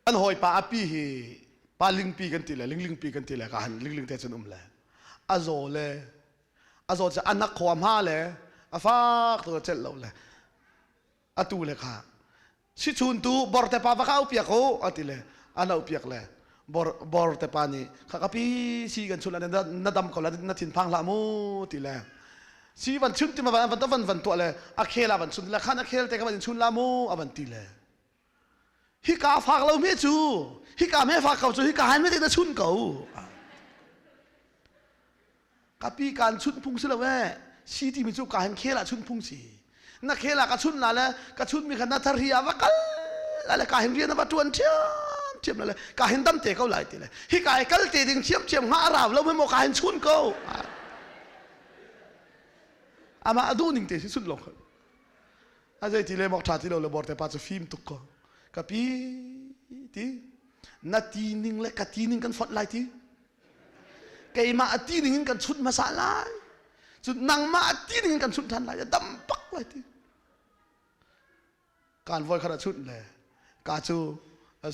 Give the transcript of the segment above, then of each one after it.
Kan hawipa a pi hi pa lingpi kan ti le linglingpi kan ti le ka han lingling te cun um le a zaw le a zaw cu a nak khua hma le a fak tu celh lo le atu le kha si chun tu bor te pa va ka au piak u a ti le an au piak le bor bor te pa nih kha ka pi si kan chun la na dam ko la na thin phang hlah mu ti le si van chun ti ma van van van tuah le a khel a van chun le khan a khel te ka van chun la mu a van ti le Hika fak lo mi cu hika me fak ko cu hika han me na chun ko. Ka pi kan chun phung si lo eh. Si ti mi cu ka han khel ah chun phung si. Na khel ah ka chun la le ka chun mi kha na thar hi a va kal la le ka hin rian va tuan thiam thiam la le ka hin dam te ko lai ti le hika i kal te ding thiam thiam nga raw lo me mo ka hin chun ko. Ama adu ning te si chun lo A zei ti le mok ṭha ti lo le bawrte pa cu fim tuk ko. Ka pi ti na ti ning le ka ti ning kan fonh lai ti. Keimah a ti ning in kan chunh hmasa lai. Cun nangmah a ti ning in kan chunh ṭhan lai. A dam bak lai ti. Kan voi khat a chunh le ka cu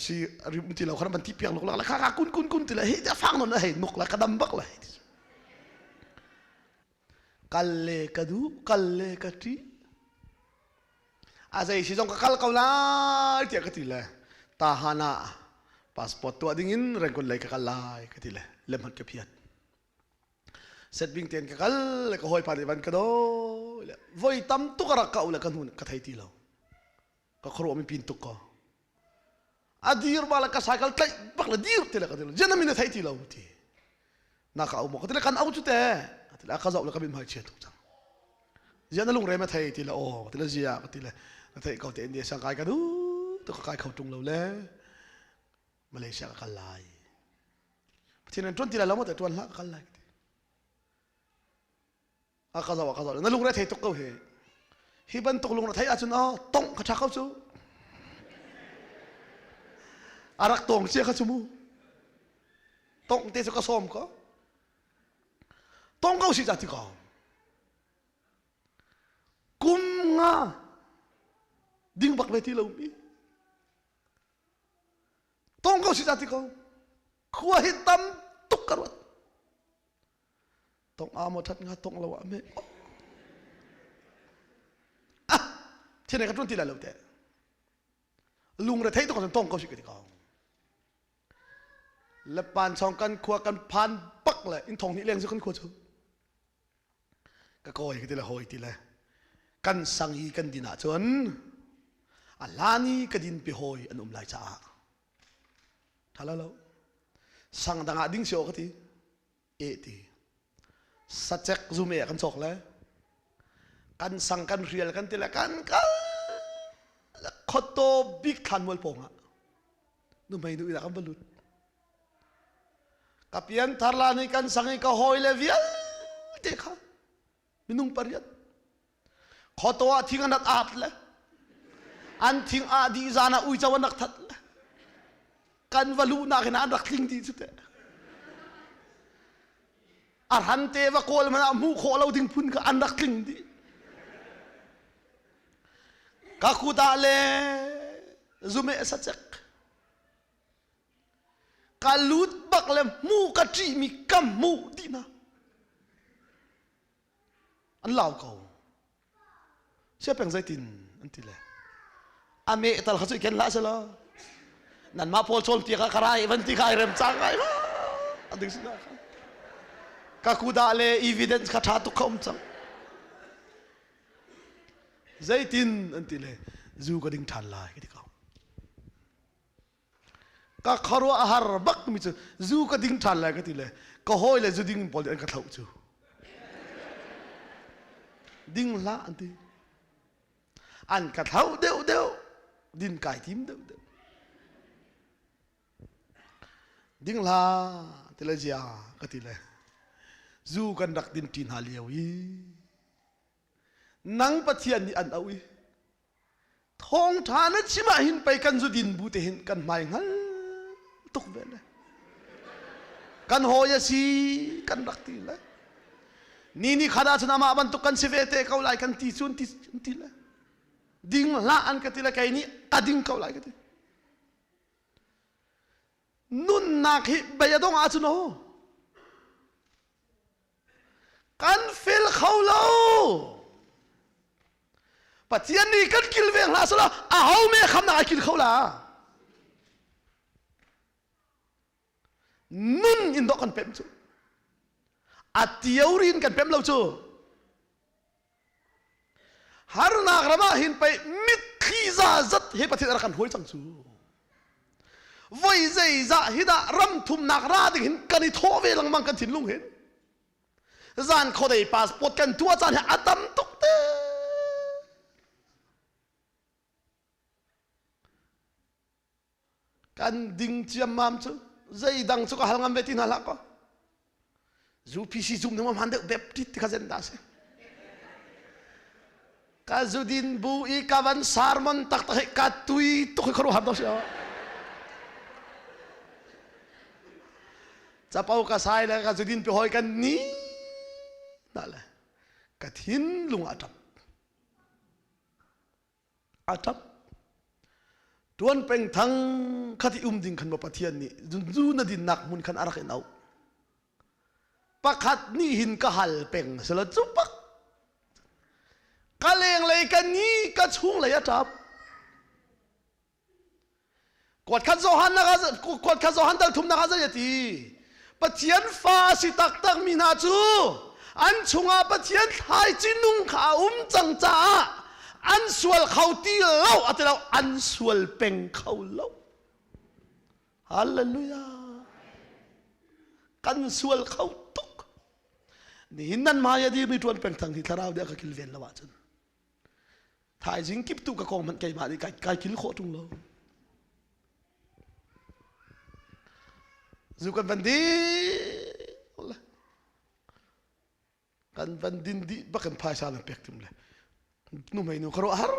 si rim ti lo khan ban ti piak luk la kha ka kun kun kun ti le hi te fang non hei nuk la ka dam bak lai ti. Kal le ka duh, kal le ka ṭih. A zei si zong ka kal ko lai tiah ka ti le tahan ah passport tuah ding in Rangoon lei ka kal lai ka ti le lemhat ka phiat. Setbing tein ka kal le ka hawipa nih van ka dawi le voi tam tuk a rak ka u le ka hnu ka thei ti lo. Ka khuaruah mi pin tuk ko. A dir ba le ka cycle tlaih bak le dir ti le ka ti lo. Jen min a thei ti lo ti. Na ka au maw ka ti le kan au cu te. Ti le ka zoh le ka min hmai chia tuk cang. Zia na lungre ma thei ti le aw ti le zia ka ti le na theih ko te India sang kai ka du tu ka kai kho tung lo le Malaysia ka kal lai. Pathian an tuan ti lai lo maw te tuan hlah ka kal lai ka ti. A ka zoh a ka zoh na lungre thei tuk ko hi hi bantuk lungre thei ahcun aw tongh ka ṭha ko cu a rak tawng cia kha cu mu tongh te cu ka sawm ko tong ko si ca ti ko kum nga ding bak ve ti lo mi tong ko si ca ti ko khua hi tam tuk ka ruat Tong a maw that nga tong lo ah me. Ah, thil ka ṭuan ti lai lo te. Lungre thei tuk tong ko si ka ti ko. Le pan chong kan khua kan phan bak le in thong ni leng cu kan khua chu. Ka kawi ka ti le hawi ti le kan sang i kan din ah cun a hlan i ka din pi hawi an um lai caah tha lo lo sang dang ah ding si ka ti e ti sacek zum e kan cawk le kan sang kan rial kan ti le kan kal khoto bik thlan mual pawng ah nu mei nu ina kan va lut ka pian thar la ni kan sang i ka hawi le vialte kha minung pariat khoto ah thing an rak aat le an thing ah dih zan ah uico an rak that le kan va luhnak in an rak tling dih cu teh a ran te va kawl man ah hmuh khawh lo ding phun kha an rak tling dih ka kuta le zume sacek ka lut bak le hmu ka ṭihmi ka hmuh dih hna An lau ko. Siapeng zeitin an ti le. A meh tal kha cu i ken hlah selaw. Nanmah pawl chawn piak ah ka rai van ti kha ai rem cang ai ma. A ding sin kha. Ka kuda le evidence kha tha tuk kha um cang. Zeitin an ti le zu ka ding ṭhan lai ka ti ko. Ka khuaruah a har bak mi cu zu ka ding ṭhan lai ka ti le ka hawi le zu ding pawl nih an ka thlauh cu. Ding hlah an ti. An ka thlauh deuh deuh, din kai tim deuh deuh. Ding hlah ti le zia ka ti le zu kan rak din ṭi hna lio i nang Pathian nih an auh i Thawngṭha na chim ah hin pei kan zudin bu te hin kan hmai hngal tuk ve le. Kan hawi a si kan rak ti le. Ni ni khat ahcun amah bantuk kan si ve te ko lai kan ti cu an ti, an ti le. Ding hlah an ka ti le kei nih ka ding ko lai ka ti. Nunnak hi bei a dong ahcun aw kan fel kho lo. Pathian nih kan kilveng hlah selaw aho me khamnak ai kil kho la. Nun in dawh kan pem cu. A theory in kan pem lo cu. Harnak ram ah hin pei mitthli za zat he Pathian a rak kan hruai cang cu. Voi zeizah hi dah ram thumnak ra ding hin kan i thawh ve lengmang kan thinlung hin. Zan khuadei passport kan tuah caan hi a tam tuk te. Kan ding ciammam cu zeidang cu ka hal ngam ve ti hna hlah kaw. UPC zum ning hman deuh Baptist ti kha zen dah si. Ka zudin bu i ka van sermon taktak hi ka tui tuk hi khuaruah har do si. Capo ka sai le ka zudin pi hoi kan ni na le ka thinlung a ṭap. A ṭap. Tuan peng thang khati um ding khan maw Pathian nih zu na dinnak hmun khan a rak in auh. Pakhat nih hin ka hal peng sela cu pak ka lenglei ka ni ka chunglei a ṭap. Kuat khat Johan na kuat khat Johan dal thum na ka zei a ti. Pathian fa a si taktak mi hna cu an chungah Pathian thlaici nung kha a um cang caah an sual kho ti lo a ti lo an sual peng kho lo. Hallelujah. Kan sual kho tuk. Nihin nan hmai a dirmi ṭuan peng thang hi thlarau nih a ka kilven lo ahcun Thaizing kip tu ka kong hmanh keimah nih kai, kai kil khawh ṭung lo. Zu kan van dih kan van din dih bak in phaisa na pek tim le nu mei nu ka ruah har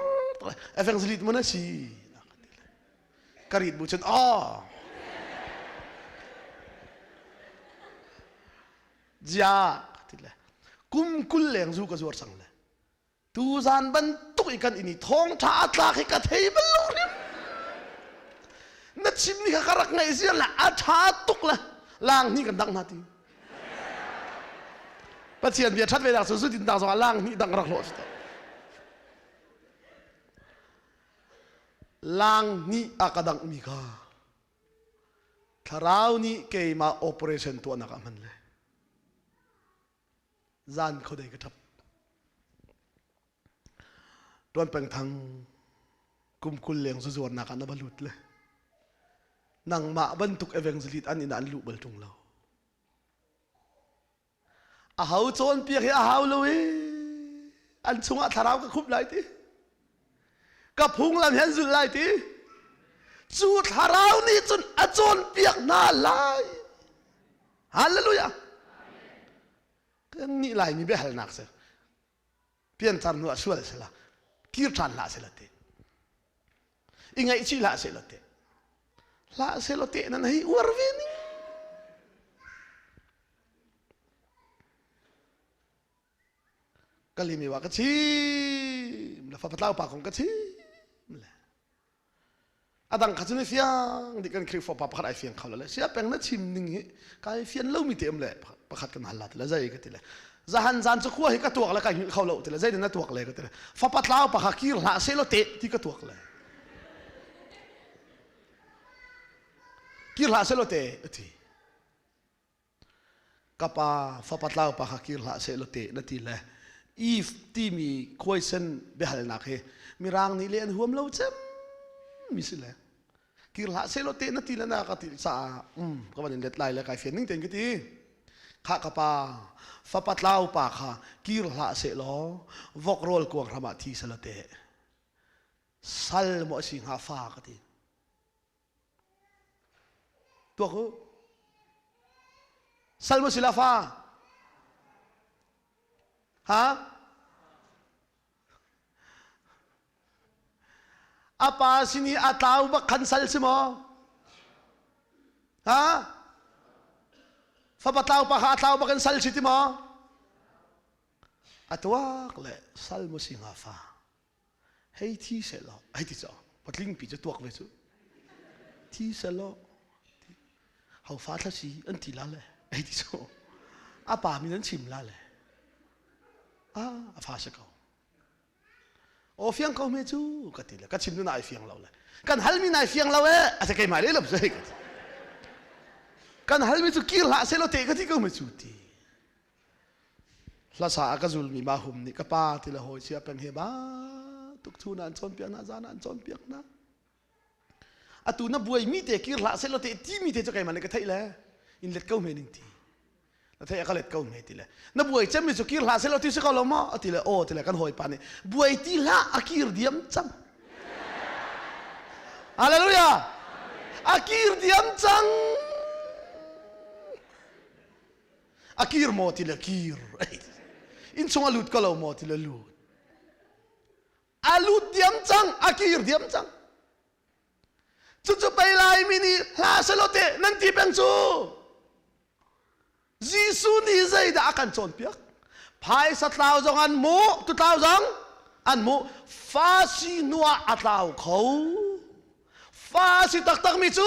evangelist mun a si ka rit bu cun aw zia ti le kum kul leng zu ka zuar cang le Tuzan bantuk i kan inn i thawngṭha a tlak hi ka thei bal lo hrim. Na chimmi kha ka rak ngaih ziar le a ṭha tuk le lang hnih kan dang hna ti. Pathian bia ṭhat ve nak cu zutin dang zongah lang hnih dang rak hlawh cu Lang hnih a ka danghmi kha thlarau nih keimah operation tuahnak ah hman le zan khuadei ka ṭap. Tuan peng thang kum 20 leng zuzuarnak ah na va lut le nangmah bantuk evangelist an inn ah an luh bal ṭung lo. A ho cawnpiak hi a hau lo i an chungah thlarau ka khup lai ti. Ka phunglam hi an zulh lai ti. Cu thlarau nih cun a cawnpiak hna lai. Hallelujah. Kan nih Laimi biahalnak si. Pianthar hnu ah sual sila kir ṭhan hlah sila te. I ngaihchih hlah sila te. Hlah sila te nan hei uar ve ning. Kalimi wa ka chim le fapatlau pa kong ka chim le A dang kha cu ni fiang dik kan Khrihfa pa pakhat ai fiang kho lo le sia peng na chim ning hi kai fian lomi te um le pakhat kan hal la ti le zei ka ti le zahan zan cu khua hi ka tuak le kai hngilh kho lo ti le zei na tuak le ka ti le fapa tlau pa kha kir hlah se lo te ti ka tuak le kir hlah se lo te ti Ka pa fapa tlau pa kha kir hlah seh law teh na ti le if timi khuaisen biahalnak hi mirang nih le an huam lo cem mi si le kir hlah seh law teh na ti le na ka ti caah um ka van in let lai le kai fian ning tein ka ti kha ka pa fapa tlau pa kha kir hlah seh law vok rawl kuang hram ah thi seh law teh sal maw a si hnga fa ka ti Tuak u. Sal maw si la fa? Ha? A pa sin i a tlau bak khan sal si maw? Ha? Fapa tlau pa kha a tlau bak in sal si ti maw? A tuak le sal maw si hnga fa? Hei thi seh law, hei ti caw, patling pi cu tuak ve cu. Thi seh law. Ho fa thla si an ti la le. Ei ti so. A pa min an chim la le. Ah, a fa si ko. Aw fiang ko me cu ka ti le ka chim nu nai fiang lo le. Kan halmi nai fiang lo e a se keimah le lam se ka ti. Kan halmi cu kir hlah seh law te ka ti ko me cu ti. Hlasa a ka zulmi ma hum nih ka pa ti le hawi sia peng he ba tuk thu na an cawnpiak na zan an cawnpiak na. Atu na buai mi te kir hlah seh law te ti mi te cu keimah nih ka theih le in let ko me ning ti. Na theih a ka let ko hme ti le na buai cemmi cu kir hlah seh law ti si ko lo maw ati le aw ti le kan hawipa nih buai ti hlah a kir diam cang hallelujah a kir diam cang a kir maw ti le kir inn chung a lut ko lo maw ti le lut a lut diam cang a kir diam cang Cucu pei Laimi nih hla selaw te nan ti peng cu. Jesuh nih zeidah a kan cawnpiak? Phaisa tlau zong an mu, tu tlau zong an mu. Fa si hnuah a tlau kho. Fa si taktakmi cu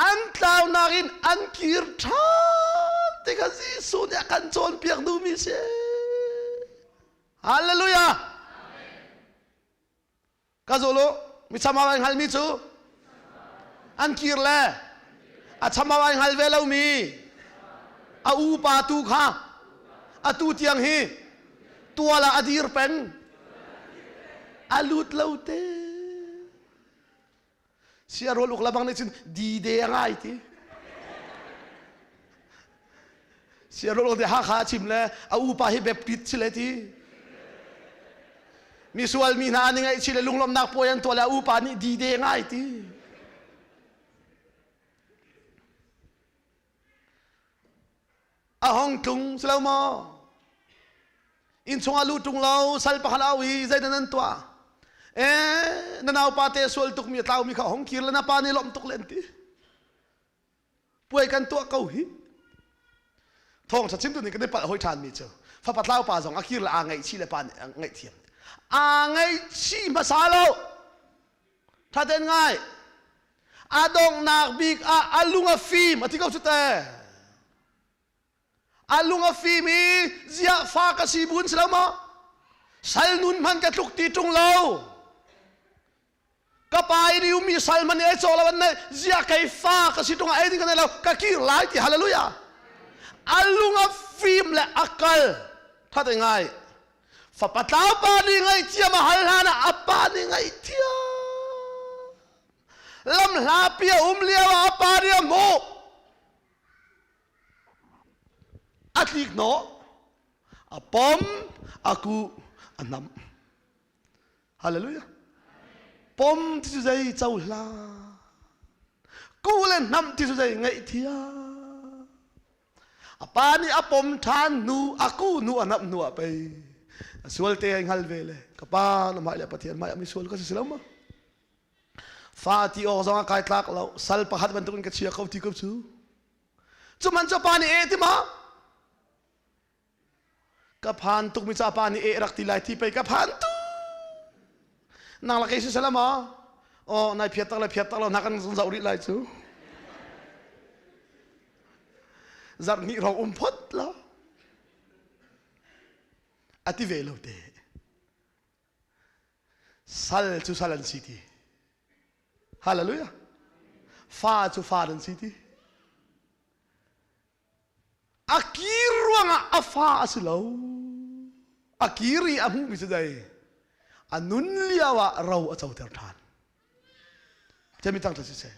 an tlaunak in an kir ṭhan ti kha Jesuh nih a kan cawnpiak duhmi si. Hallelujah! Ka zul u, mi chamau ai hngalmi cu an kir le a chamau ai hngal ve lomi a upa tu kha atu tiang hi tual ah a dir peng a lut lo te Siarul uk labang nih cun dide a ngai ti. Siarul uk nih Hakha a chim le a upa hi Baptist si le ti. Misual mi hna nih ngaihchih le lunglawmhnak puai an tuah le a upa nih dide ngai ti. A hong tlung si lo maw? Inn chungah luh ṭung lo sal pakhat au i zeidah nan tuah? Eh, na naupa te sual tukmi a tlaumi kha hong kir le na pa nih lawmh tuk le an ti. Puai kan tuah ko hi. Thawngṭha chimtu nih kan i palh hoi ṭhanmi cu fapa tlau pa zong a kir le aa ngaihchih le pa nih a ngaihthiam. Aa ngaihchih hmasa lo. Ṭha tein ngai. A donghnak bik ah a lung a fim a ti ko cu te. A lung a fim i ziah fa ka si bun si lo maw? Sal nun hman ka tluk ti ṭung lo. Ka pa i riumi sal man ei caw lo an nei ziah kei fa ka si ṭung ah ei ding ka nei lo ka kir lai ti hallelujah. A lung a fim le a kal. Ṭha te ngai. Fapa tlau pa nih ngaihthiam a hal hlan ah a pa nih ngaihthiam. Lam hlapi a um lio ah a pa nih a hmuh. A tlik hnawh, a pom, a kuh, a hnamh. Hallelujah. Pom ti cu zei cohlan. Kuh le hnamh ti cu zei ngaihthiam. A pa nih a pom ṭhan hnu, a kuh hnu, a hnamh hnu ah pei a sual te ai hngal ve le ka pa na hmai le Pathian hmai ah misual ka si si lo ma? Fa ti awk zong ah kai tlak lo, sal pakhat bantuk in ka chia ko ti ko cu. Cu man cu pa nih e ti ma? Ka phan tuk mi ca pa nih e rak ti lai ti pei ka phan tu. Nang la kei si sala ma? Oh, nai phiat tak le phiat tak lo na kan zoh rih lai cu. Zarh hnih hrawng um phot lo. A ti ve lo te. Sal cu sal an si ti. Hallelujah. Fa cu fa an si ti. A kir ruangah a fa a si lo. A kir i a hmuhmi cu dei. A nun lio ah ro a coter ṭhan. Cemi tang si seh.